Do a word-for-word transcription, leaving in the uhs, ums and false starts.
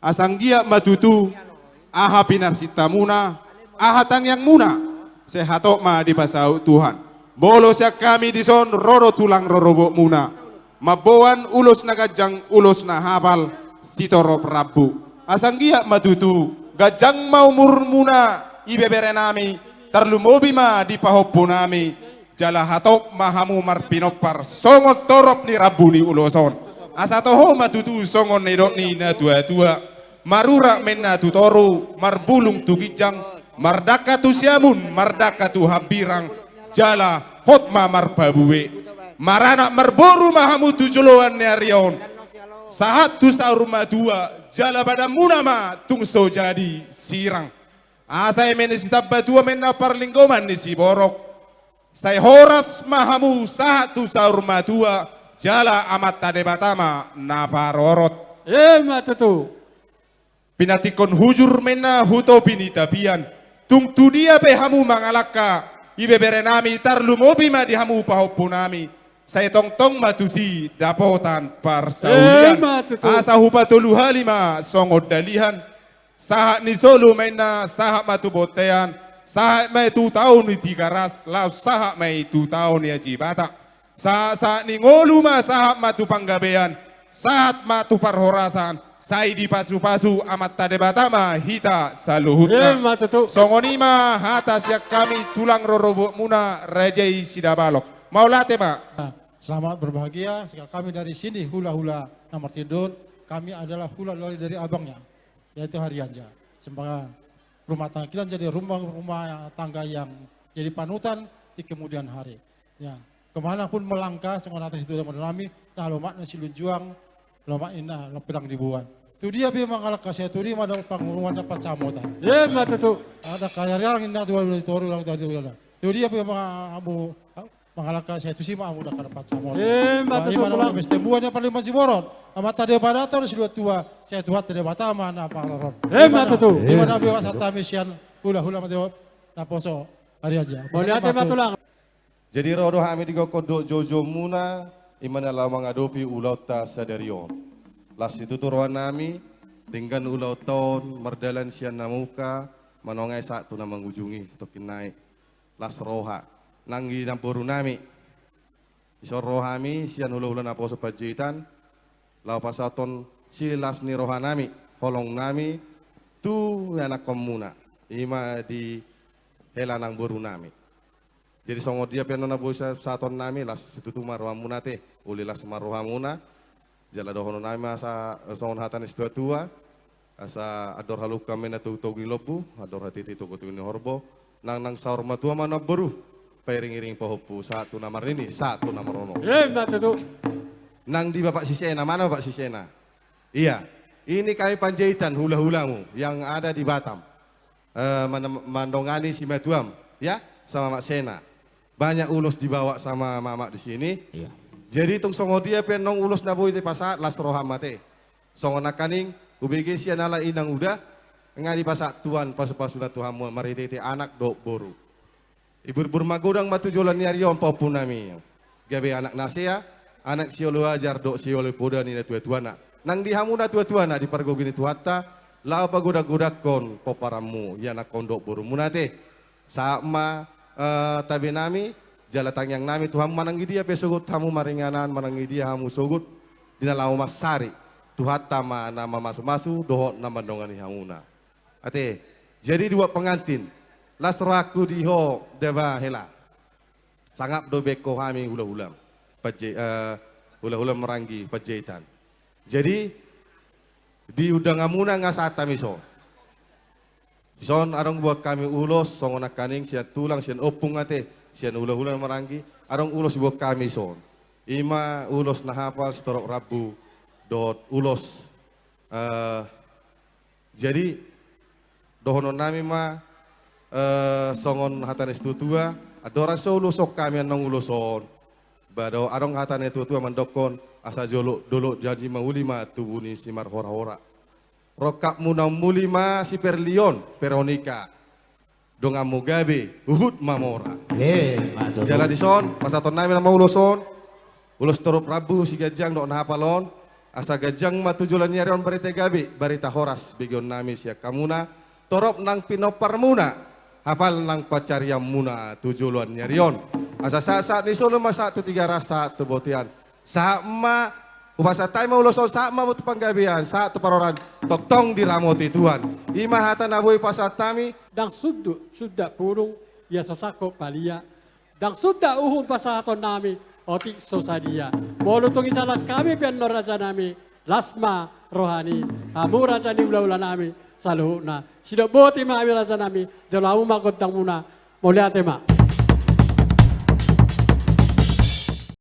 Asa anggiat ma tutu, aha pinarsintamuna, aha tangiangmuna, sai hatop ma dipasaut Tuhan. Molo sian hami dison ro do tulang rorobotmuna, mamboan ulos na ganjang, ulos na hapal, sitorop rambu. Asa anggiat ma tutu, ganjang ma umurmuna, ibeberenami, tarlumobi ma di pahompunami, jala hatop ma hamu marpinompar songon torop ni rambu ni ulos on. Asa toho ma tutu songon nidok ni natuatua, marurat ma inna tu toru, marbulung tu ginjang, mardangka tu siamun, mardangka tu hambirang, jala hot ma marparbue. Maranak marboru ma hamu tu joloan ni ari on, sahat tu saur matua, jala badanmuna ma tung so jadi sirang. Asa eme ni sitambatua ma inna parlinggoman ni siborok, sai horas ma hamu sahat tu saur matua, jala Amanta Debata ma na parorot. Ima tutu. Pinantikhon hujur ma inna hu topi ni tapian, tung tu dia pe hamu mangalangka, ibeberenami, tarlumobi ma di hamu pahompunami, sai tongtong ma tusi dapotan parsaulian. Ima tutu. Asa hupatolu hali ma songon dalihan, sahat ni solu ma inna sahat ma tu bontean, sahat ma i tu tao ni Tigaras, laos sahat ma i tu tao ni Aji Batak. Sahat, sahat ni ngolu ma sahat ma tu panggabean, sahat ma tu parhorasan, sai dipasupasu Amanta Debata ma hita saluhutna. Ima tutu. Songon i ma hata sian hami tulang rorobotmuna raja i Sidabalok. Mauliate ma. Nah, selamat berbahagia. Sekarang kami dari sini, hula-hula na martindun, kami adalah hula-hula dari abangnya, yaitu Harianja. Semoga rumah tangga kita jadi rumah, rumah tangga yang jadi panutan di kemudian hari. Ya, kemana pun melangkah, songon hata ni situa madonami, na lomak na silunjuang, lomak ninna na pedang diboan. Tu dia pe mangalangka, sai tu dia ma dapot panguruan, dapot samotan. Ima tutu. Ada kaya riang ninna tu dia pe ma, mangalangka, sai tusi ma hamu dapot samotan. Ima tutu. Ima tulang. Pesta buannya paling masih boron. Amanta Debata do silua tua, sai Tuhanta Debata ma na parorot. Ima tutu. Ima na be wasat hami sian hula-hula ma tutu. Naposo Harianja. Mauliate ma tulang. Jadi ro do hami di gokhon dohot joujou muna, ima na laho mangadopi ulaonta sadari on. Las situtu rohanami, denggan ulaonta on, mardalan sian na mungka, manongai sahat tu na mangujungi, tongkin nai. Las roha, nang di namborunami. Dison ro hami, sian hula-hula Naposo Panjaitan, laho pasahathon silas ni rohanami, holongnami, tu ianakhonmuna. Ima di hela namborunami. Jadi songon dia pe annon na boi sa-, sahatonnami, las situtu ma rohamuna ate, uli las ma rohamuna, jala dohononnami ma asa, songon hata ni situa-tua, asa andor halumpang ma inna togu-togu ni lombu, andor hatiti togu-togu ni horbo, nang, nang saur matua ma namboru, pairing-iring pahompu, sahat tu na marnini, sahat tu na marnono. Ima tutu. Nang di Bapak Sisena, mana Bapak Sisena? Iya, ini kami Panjaitan, hula-hulamu yang ada di Batam. Eh, mana-, mandongani simatuam, ya, sama Mak Sena. Banyak ulos dibawa sama Mamak di sini. Iya. Jadi tung songon dia pe annon ulos na boi dipasahat, las roham ate. Songon nangkaning, hubege sian halak i na uda, nga dipasahat Tuhan pasu-pasuna tu hamu marhite-hite anak dohot boru. Iburbur magodang ma tu joloan ni ari on pahompunami. Gabe anak na sea, anak sioloi ajar dohot sioloi poda ni natua-tuana. Nang di hamu natua-tuana di pargogoi ni Tuhanta, laho pagodang-godangkon pomparanmu, ianakhon dohot borumuna ate. Sahat ma, eh, tabenami, jala tangiangnami tu hamu manang di dia pe sogot hamu maringanan, manang di dia hamu sogot, di na laho mansari. Tuhanta ma na mamasu-masu, dohot na mandongani hamuna. Ate, jadi dua pengantin. Las rohangku di ho, daba hela. Sangap do baen ho hami hula-hula. Panjai-, eh, hula-hula maranggi Panjaitan. Jadi, di undanganmuna nga sahat hami dison. Dison adong buat hami ulos, songon nangkaning sian tulang, sian ompung ate, sian hula-hula maranggi, adong ulos buat hami dison. Ima ulos na hapal sitorop rambu, dohot ulos, eh, Jadi, dohononnami ma, eh, songon hata ni situa-tua, andorang so uloshon hami annon ulos on. Ba do-, adong hata ni situa-tua mandokkon, asa jolo, dolok jadi ma uli ma tubu ni simarhora-hora. Rongkapmu na umuli ma si Perlion, Veronika. Donganmu gabe, huhut mamora. Ima tutu. Jala dison, pasahatonnami nama ulos on, ulos torop rambu, siganjang dohot na hapal on, Asa ganjang ma tu joloan ni ari on barita gabe, barita horas begeonnami sian hamuna, torop nang pinomparmuna, hapal nang pansarianmuna tu joloan ni ari on. Asa sahat-sahat ni solu ma sahat tu Tigaras, sahat tu bontean. Sahat ma, hupasahat hami ma ulos on, sahat ma tu panggabean, sahat tu parhorasan, tongtong diramoti Tuhan. I ma hata na boi pasahat hami. Ndang sundat, sundat pudung, ia so sangkot palia. Ndang sundat uhum pasahatonnami, otik so sadia. Molo tung dijalang hami pe annon rajanami, las ma rohami, hamu raja ni hula-hulanami saluhutna. Sidok boti ma hami rajanami, jalo hamu ma gondangmuna. Mauliate ma.